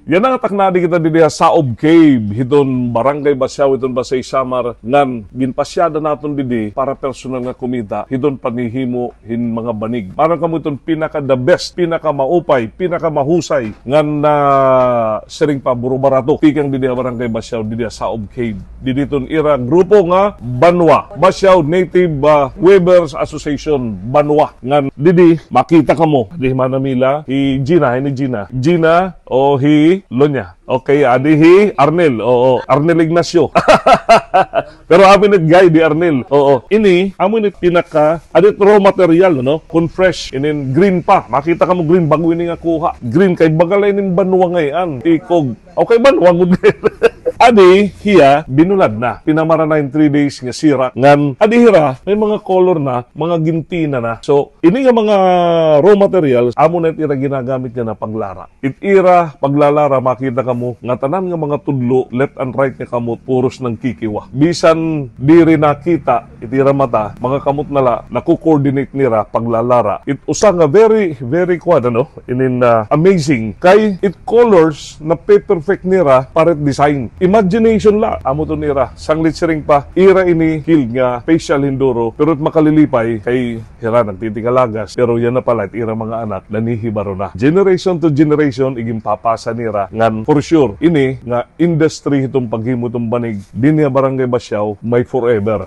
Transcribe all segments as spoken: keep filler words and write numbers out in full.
Yana nga takna, adi kita didi ha Saob Cave, hiton Barangay Basiao, hiton Basey, Samar, ngan ginpasyada naton didi para personal nga kumita hiton panhihimo hin mga banig. Maaram kamo, iton pinaka the best, pinaka maupay, pinaka mahusay ngan, ah, siring pa, buro-barato tikang didi ha Barangay Basiao, didi ha Saob Cave. Didi iton ira grupo nga Banwa, Basiao Native, ah, Weavers Association, Banwa. Ngan didi makita kamo, didi hi Mana Mila, hi Gina, hi ni Gina. Gina, o hi Lonya. Okay, adi hi Arnel. Oo, Arnel Ignacio. Pero amo ini it guide hi Arnel. Oo. Ini, amo ini it pinaka, adi it raw material, no? Kon fresh, inin green pa. Makita kamo green, bag-o ini nga kuha. Green kay baga la inin banwa ngay-an. Tikog. Okay, banwa gud. Adi, hiya, binulad na. Pinamara na in three days nga sirak. Ngan, adi hira, may mga color na, mga gintina na. So, ini nga mga raw materials, amo na it ira ginagamit nga na paglara. It ira paglalara, makita kamo nga tanan nga mga tudlo, left and right nga kamot, puros nangkikiwa. Bisan diri nakita it ira mata, mga kamot na la, nako-coordinate nira paglalara. It usa nga very, very kuan, ano, inin, ah, amazing. Kay it colors na pe-perfect nira para it design. Imagination la, amo to nira. Sanglit siring pa, ira ini field nga special hin duro, pero it makalilipay kay hira nagtitikalagas, pero yana pala it ira mga anak, nanhihibaro na. Generation to generation, iginpapasa nira, ngan for sure, ini nga industry hiton paghimo hiton banig, dinhi ha Barangay Basiao, may forever.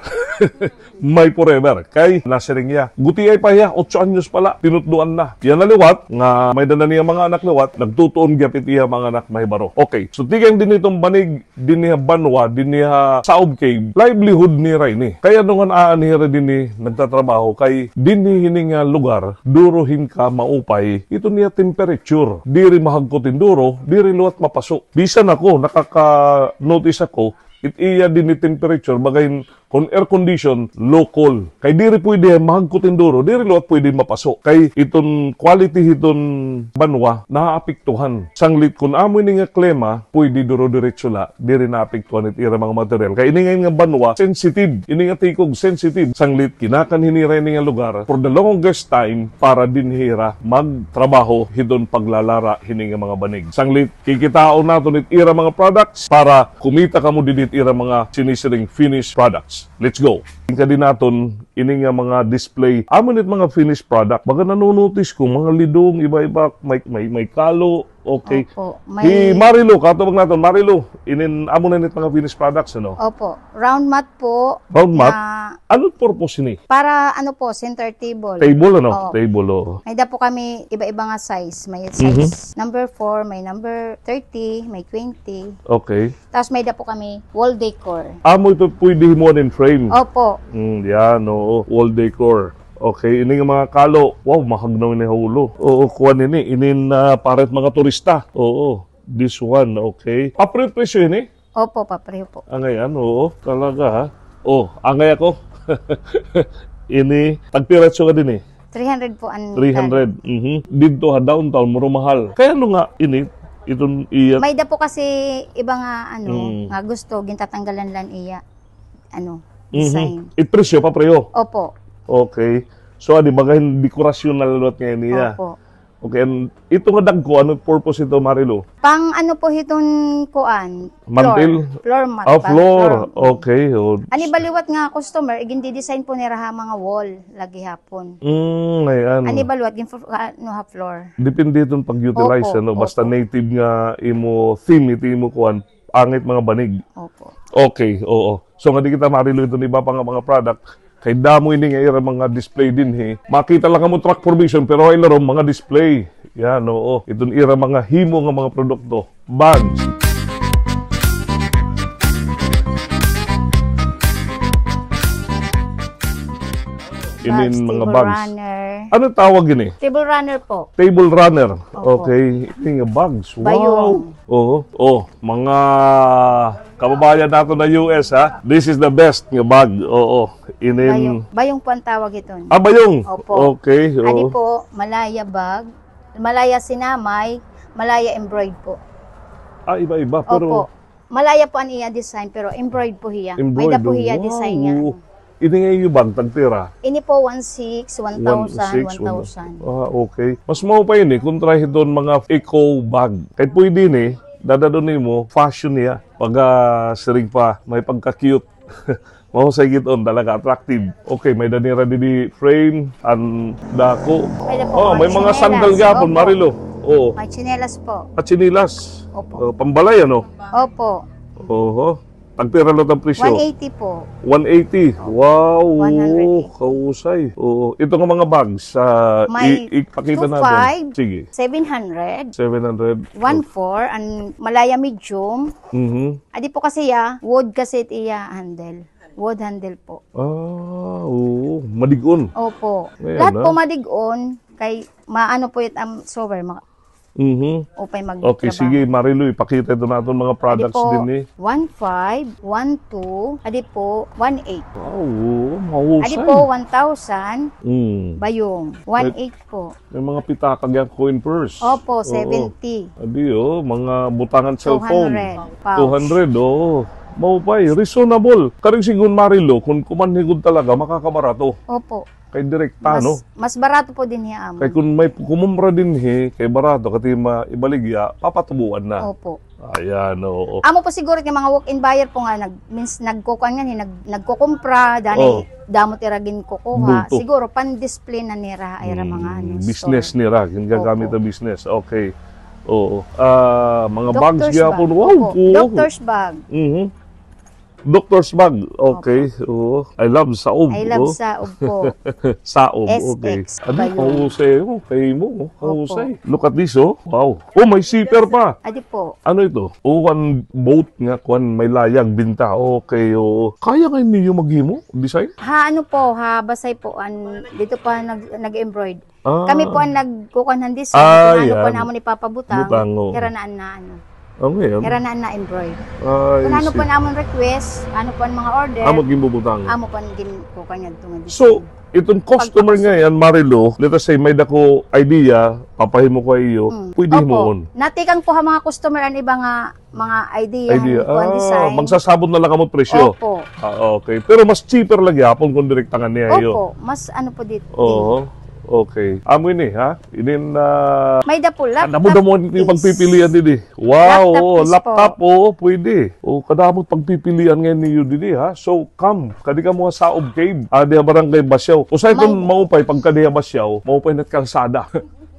May forever. Kay, nasiring hiya, gutiay pa hiya, otso anyos pa la, tinutdoan na. Yana liwat, nga may-ada na niya mga anak liwat, nagtutuon gihap it iya mga anak mahibaro. Okay, so tikang dinhi hiton banig, dinhi ha Banwa, dinhi ha Saob Cave, livelihood nira ini. Kay ano ngan aanhi hira dinhi nagtatrabaho, kay dinhi hini nga lugar, duro hin kamaupay iton iya temperature. Diri mahagkot hin duro, diri liwat mapaso. Bisan ako, nakaka-notice ako, it iya dinhi temperature, baga hin kon air condition, low cool. Kay diri pwede mahagkot hin duro, diri liwat pwede mapaso. Kay iton quality hiton banwa, naapektuhan. Sanglit kon amo ini nga klima, pwede duro diretso la, diri naapektuhan it ira mga material. Kay ini ngay-an nga banwa, sensitive. Ini nga tikog, sensitive. Sanglit, kinakanhi nira ini nga lugar for the longest time para dinhi hira magtrabaho hiton paglalara hini nga mga banig. Sanglit, kikitaon naton it ira mga products para kumita kamo didi it ira mga sinisiring finished products. Let's go. Tingkadi naton ini nga mga display. Amo ini it mga finished product. Baga nanonotice ko, mga lidong, iba-iba, may, may, may kalo. Okay. Opo, hi may Marilu, katubag naton. Marilu, inin amo na ini it mga finished products, ano? Opo. Round mat po. Round mat? Na ano it purpose ini? Para ano po, center table. Table, ano? Oo. Table, oo. May-ada po kami iba-iba nga size. May size number four, may number thirty, may twenty. Okay. Tapos may-ada po kami wall decor. Amo ito pwede himuan hin frame? Opo. Mm, yan, oo. Wall decor. Okay, ini nga mga kalo. Wow, mahagnaw ini ha ulo. Oo, kuan ini. Inin, ah, para it mga turista. Oo, this one, okay. Papreho presyo ini? Opo, papreho po. Angay, ano, oo, talaga, ha? Oh, angay ako. Ini, tagpira it sugad ini? Three hundred po an three hundred, mhm. Didto ha downtown, mura mahal. Kay ano nga ini, iton iya? May-ada po kasi iba nga, ano, nga gusto, gintatanggalan la an iya, ano, design. It presyo, papreho? Opo. Okay. So, adi, baga hin dekorasyon na liwat ngay-an iya. Opo. Okay, and ito nga dagko, ano purpose ito, Marilu? Pang ano po hiton kuan? Mantel? Floor. Floor mat. Ah, floor. Okay. Oh. An iba liwat nga customer, igindi-design po nira ha mga wall, la gihapon. Mm, ngay-an. An iba liwat, gin-, ano, ha floor. Depende iton pag-utilize, ano? Opo, opo. Basta native nga imo theme, ito imo kuan, angay it mga banig. Opo. Okay, oo. So, ngadi kita, Marilu, iton iba pa nga mga product, kay damo ini nga ira mga display dinhi. Makita la kamo truck provision, pero ha ilarom mga display. Yan, oo. Iton ira mga himo nga mga produkto. Bags. Inin mga bags. Table runner. Ano tawag ini? Table runner po. Table runner. Opo. Okay. Ini nga bags. Wow. Bayong. Oo. Oh, mga kababayan naton ha U S, ha. This is the best nga bag. Oo. Inin bayong. Bayong po an tawag hiton. Ah, bayong. Opo. Okay. Oo. Adi po, Malaya bag, Malaya sinamay, Malaya embroid po. Ah, iba-iba, pero opo. Malaya po an iya design, pero embroid po hiya. Embroid, may-ada po hiya design nga. Wow. Ini nga iyo bag, tagpira? Ini po, one six, one thousand, one thousand. Ah, okay. Mas maupay ini kontra hiton mga eco bag. Kay pwede ini, Dadad-on nimo, fashion niya. Pag, ah, siring pa, may pagka-cute. Mahusay gihon, talaga attractive. Okay, may-ada nira didi frame, an dako. May-ada po, oh, may mga sandal gihapon, Marilo. Oo. May tsinelas po. At tsinelas. Opo. Oh, pambalay, ano? Opo. Oho. Tagpira liwat an presyo? One eighty po. One eighty. Wow. One hundred eighty. Kahusay. Oo. Ito nga mga bags, ah, ipakita naton. May two five, sige, seven hundred, seven hundred, one four, an Malaya medium. Mhm. Adi po kasi iya, wood kasi it iya handle. Wood handle po. Ah, oo. Madig-on. Opo. Lahat po madig-on. Kay maano po it am sewer, ma- Mhm. Upay magtrabaho. Okay, sige, Marilu, ipakita ito naton mga products dinhi. Adi po, one five, one two, adi po, one eight. Wow, mahusay. Adi po, one thousand, mm, bayong. One eight po. May mga pitaka gihap, coin purse. Opo, oo, seventy. Adi, oh, mga butangan cellphone. Two hundred, pouch. Two hundred, oo. Maupay, reasonable. Karing siring ni Marilu, kon kumanhi gud talaga, makakabarato. Opo. Kay direkta, no? Mas, mas barato po dinhi ha amon. Kay kon may kumumra dinhi, kay barato, kay ti ma-, ibaligya, papatubuan na. Opo. Ayan, oo. Amo po siguro kay mga walk-in buyer po nga nag-, means nagkukuan nga ni, nag-, nagkukumpra, dani, oh, damo it ira ginkukuha. Bulto. Siguro pan-display na nira ha ira mga, mm, ano, business store nira, ginagamit, opo, na business. Okay. Oo. Ah, mga bags gihapon. Doctor's bag. Wow, opo. Doctor's bag. Mhm. Doctor's bag. Okay. Opo. Oo. I love saob. I love saob po. Saob, okay. S X, ano, bayong. Kahusay, oh, kay mo, oh. Opo. Kahusay. Look at this, oh. Wow. Oh, may zipper pa. Adi po. Ano ito? Oh, one boat nga, kuan, may layag, binta. Okay, oo. Kaya ngay niyo maghimo, design? Ha, ano po, ha, basay po, an, dito pa nag-, nag-embroid. Ah. Kami po an nagkukuan han design, ah, kon ano po an amon ipapabutang, butang, oo, hira na an, ano. Oh, ngayon? Hira na an na-embroid. Ah, I see. Kon ano po an amon request, ano po an mga order, amo ginbubutang. Amo po an ginkukuan ngadto nga design. So, iton customer ngayon, Marilu, let us say, may-ada ko idea, papahimo ko ha iyo, mm, pwede himuon. Opo. Natikang po ha mga customer an iba nga mga idea, idea, han kuan, ah, design. Magsasabot na la kamo presyo. Opo. Ah, okay. Pero mas cheaper la gihapon kon direkta nganhi ha iyo. Opo, mas ano po dito. Oo. Okay. Amo ini, ha? Inin, ah, may-ada po laptop case. Kadamo-damo it iyo pagpipilian didi. Wow, laptop case po. Laptop, oo, pwede. O, kadamo it pagpipilian ngay-an niyo didi, ha? So, come, kadi kamo ha Saob Cave, ah, didi ha Barangay Basiao. Usahay kon maupay, pagkadi ha Basiao, maupay na it kalsada.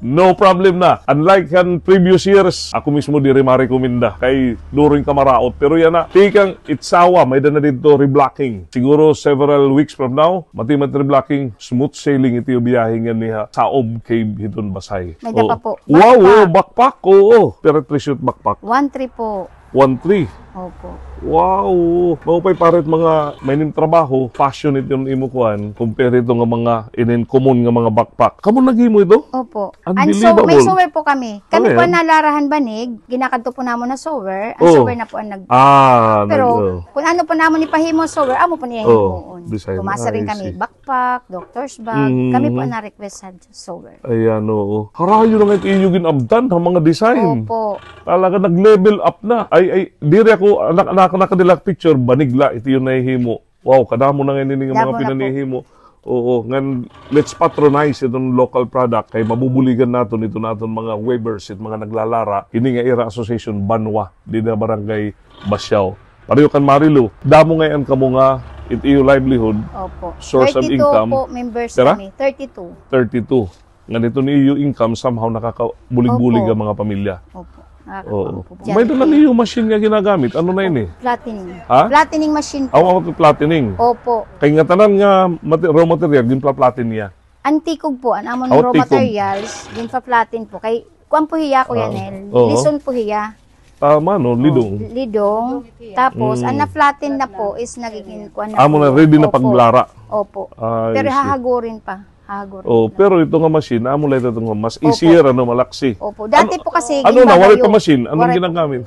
No problem na. Unlike han previous years, ako mismo diri marekomenda kay duro it kamaraot. Pero yana, tikang Itzawa, may-ada na didto reblocking. Siguro several weeks from now, matiman it reblocking, smooth sailing it iyo biyahe nganhi ha Saob Cave hiton Basay. May-ada pa po. Wow, backpack. Backpack, oo. Pira it presyo it backpack? One three po. One three. Opo. Wow! Maupay para it mga may nim trabaho, fashion it iton imo kuan, compare ito nga mga inin common nga mga backpack. Kamo naghimo ito? Opo. Unbelievable. An sew-, may sewer po kami. Kami po an nalara han banig, ginakadto po namon na sewer, an sewer na po an nag-, ah, pero kon ano po namon ipahimo sewer, amo po an iya himuon. Design. Kon masiring kami, backpack, doctor's bag, kami po an na-request han sewer. Ayan, oo. Harayo na ngay-an it iyo gin-abtan ha mga design. Opo. Talaga nag-level up na. Ay, ay, diri ako, nak-, nak-, nakadila picture, banig la, it iyo nahihimo. Wow, kadamo na ngay-an ini nga mga pinanhihimo. Oo, ngan, let's patronize iton local product kay mabubuligan naton iton aton mga weavers, it mga naglalara, ini nga ira association, Banwa, didi ha Barangay Basiao. Pareho kan Marilu, damo ngay-an kamo nga it iyo livelihood, opo, source of income. Thirty-two po members kami. Pira? Thirty-two. Thirty-two. Ngan iton iyo income, somehow nakakabulig-bulig an mga pamilya. Opo. Nakakakaon po. May-ada la niyo machine nga ginagamit. Ano na ini? Flattening. Ha? Flattening machine po. Aw, aw, flattening. Opo. Kay ngatanan nga mate-, raw material, ginpla-flatten niya. An tikog po, an amon raw materials, ginpa-flatten po. Kay kuan po hiya, Kuya Nel. Oo. Lison po hiya. Tama, no? Lidong. Oh, lidong. Tapos, an na-flatten na po is nagiging kuan na po. Amo na, ready na paglara. Opo. Ah, I see. Pero hahagurin pa. Hahagurin pa. Oh, pero ito nga machine, amo la ito nga mas easier, ano, malaksi. Opo. Dati po kasi, ano na, waray pa machine. Anong ginagamit?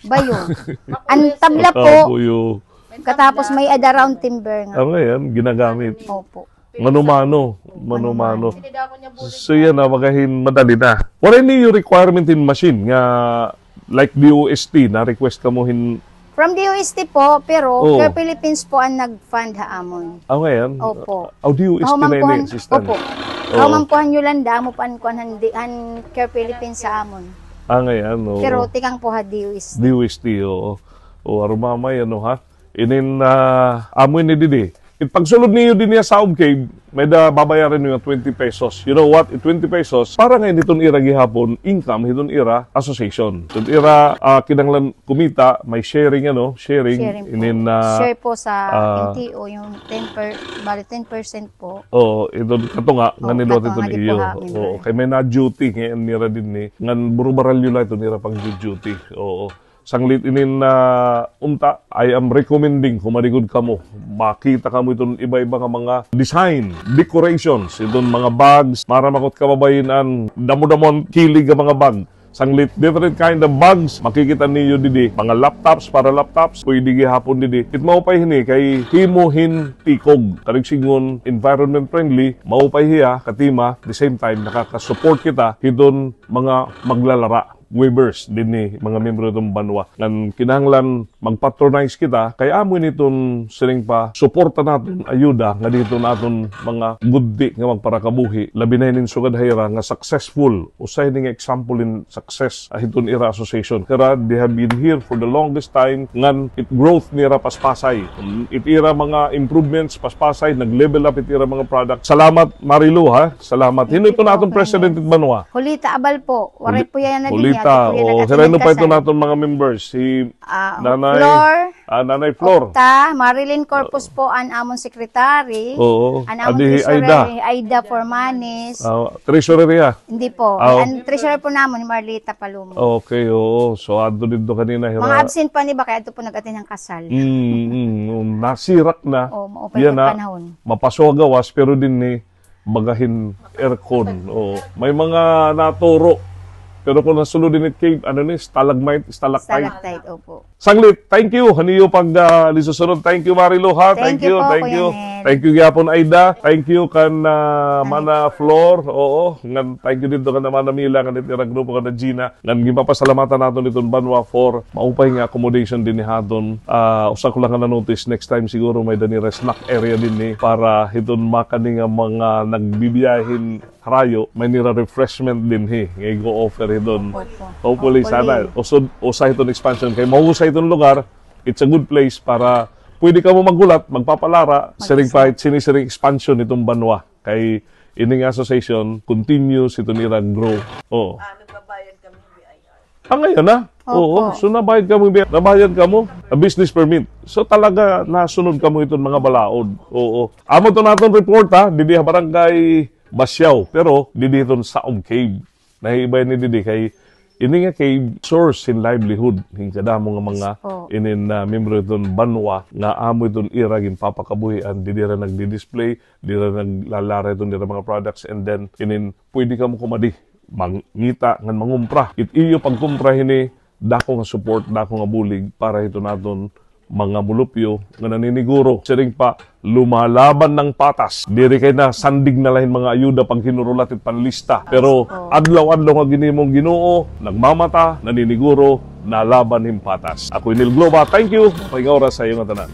Bayo. An tabla po. Katapos may-ada round timber nga. Ah, ngayon, ginagamit. Opo. Mano-mano, mano-mano. So, yana, magahin madali na. Waray niyo requirement hin machine nga, like, D O S T, na-request kamo hin... From D O S T po, pero Care Philippines po an nag-fund ha amon. Ah, ngayon? Opo. Aw, D O S T na ini assistance. Opo. Kahuman po han Yolanda, amo po an kuan han Care Philippines sa amon. Ah, ngay-an, oo. Pero tikang po ha D O S T. D O S T, oo. O, arumamay, ano, ha? Inin, ah, amo ini didi. It pagsulod niyo dinhi ha Saob Cave, may-ada babayaran niyo nga twenty pesos. You know what? It twenty pesos, para ngay-an hiton ira gihapon, income hiton ira association. Hiton ira, ah, kinahanglan kumita, may sharing, ano, sharing. Sharing po. Inin, ah, share po sa, ah, N T O, yung ten per, bali, ten percent po. Oo, iton katunga nga niluwat iton iyo. Oo, kay may na-duty ngay-an nira dinhi. Ngan buro baralyo la iton ira pang-duty. Oo. Sanglit inin, ah, unta, I am recommending, kumadi gud kamo, makita kamo iton iba-iba nga mga design, decorations, iton mga bags, maaram ako it kababayin-an, damo-damo an hilig nga mga bag. Sanglit, different kind of bags, makikita niyo didi, mga laptops, para laptops, pwede gihapon didi. It maupay hini kay himo hin tikog, karuyag sidngon environment friendly, maupay hiya, katima, the same time, nakaka-support kita hiton mga maglalara, weavers dinhi, mga miyembro hiton banwa. Ngan kinahanglan mag-patronize kita, kay amo ini iton siring pa suporta naton, ayuda nga dinhi hiton aton mga gudti nga magparakabuhi, labi na hinin sugad ha ira nga successful, usa hini nga example hin success, ah, hiton ira association. Kay they have been here for the longest time, ngan it growth nira paspasay. It ira mga improvements paspasay, nag-level up it ira mga product. Salamat, Marilu, ha? Salamat. Hino iton aton president hit banwa? Hulita Abal po. Waray po yana dinhi. Hulita, o, hira na pa iton aton mga members. Si Nanay Flor. Ah, Nanay Flor. Octa, Marilyn Corpus po an amon secretary. Oo. An amon treasurer, Aida Formanes. Ah, treasurer hiya? Hindi po. An treasurer po namon, Marlita Palomo. Okay, oo. So, adto didto kanina, hira. Mga absent pa ni ba, kay adto po nag-attend han kasal. Mm, mm, nasirak na. O, maupay pa panahon. Mapaso ha gawas, pero dinhi, baga hin aircon. Oo. May mga naturo. Pero kon nasulod dinhi it cave, ano ni, stalagmite, stalactite. Stalactite, opo. Sanglit, thank you. Han iyo pag, ah, lisusunod. Thank you, Marilu, ha? Thank you, thank you. Thank you gihapon, Aida. Thank you kan, ah, Mana Flor. Oo. Ngan thank you didto kan Mana Mila, ngan it ira grupo kan Gina. Ngan ginpapasalamatan naton iton banwa for maupay nga accommodation dinhi ha aton. Ah, usa ko la nga na-notice, next time siguro may-ada nira snack area dinhi para hiton makani nga mga nagbibiyahe hin harayo, may nira refreshment dinhi nga igo-offer hiton. Opo. Hopefully, sana usod, usa hiton expansion kay mahusay hiton lugar. It's a good place para pwede kamo maghulat, magpapalara, siring pa hit sini siring expansion hiton banwa. Kay ini nga association continues hiton ira growth. Oo. Ah, nagbabayad kami V I R. Ah, ngay-an na? Oo. So, nabayad kamo, nabayad kamo? Ah, business permit. So, talaga nasunod kamo hiton mga balaod. Oo. Amo iton aton report, ha, didi ha Barangay Basiao, pero didi hiton Saob Cave. Nahihiba ini didi kay ini nga cave source hin livelihood hin kadamo nga mga inin, ah, miyembro hiton banwa nga amo iton ira ginpapakabuhian, didi hira nagdi-display, didi hira naglalara hiton ira mga products, and then inin pwede kamo kumadi mangita ngan mangumpra. It iyo pagkumpra hini, dako nga support, dako nga bulig para hiton aton mga mulupyo nga naniniguro. Siring pa, lumalaban ng patas. Diri kay nasandig na la hin mga ayuda pag hinurulat it panlista. Pero adlaw-adlaw nga ginhimo hin Ginoo, nagmamata, naniniguro, nalaban hin patas. Ako hi Neil Globa, thank you. Maupay nga oras ha iyo ngatanan.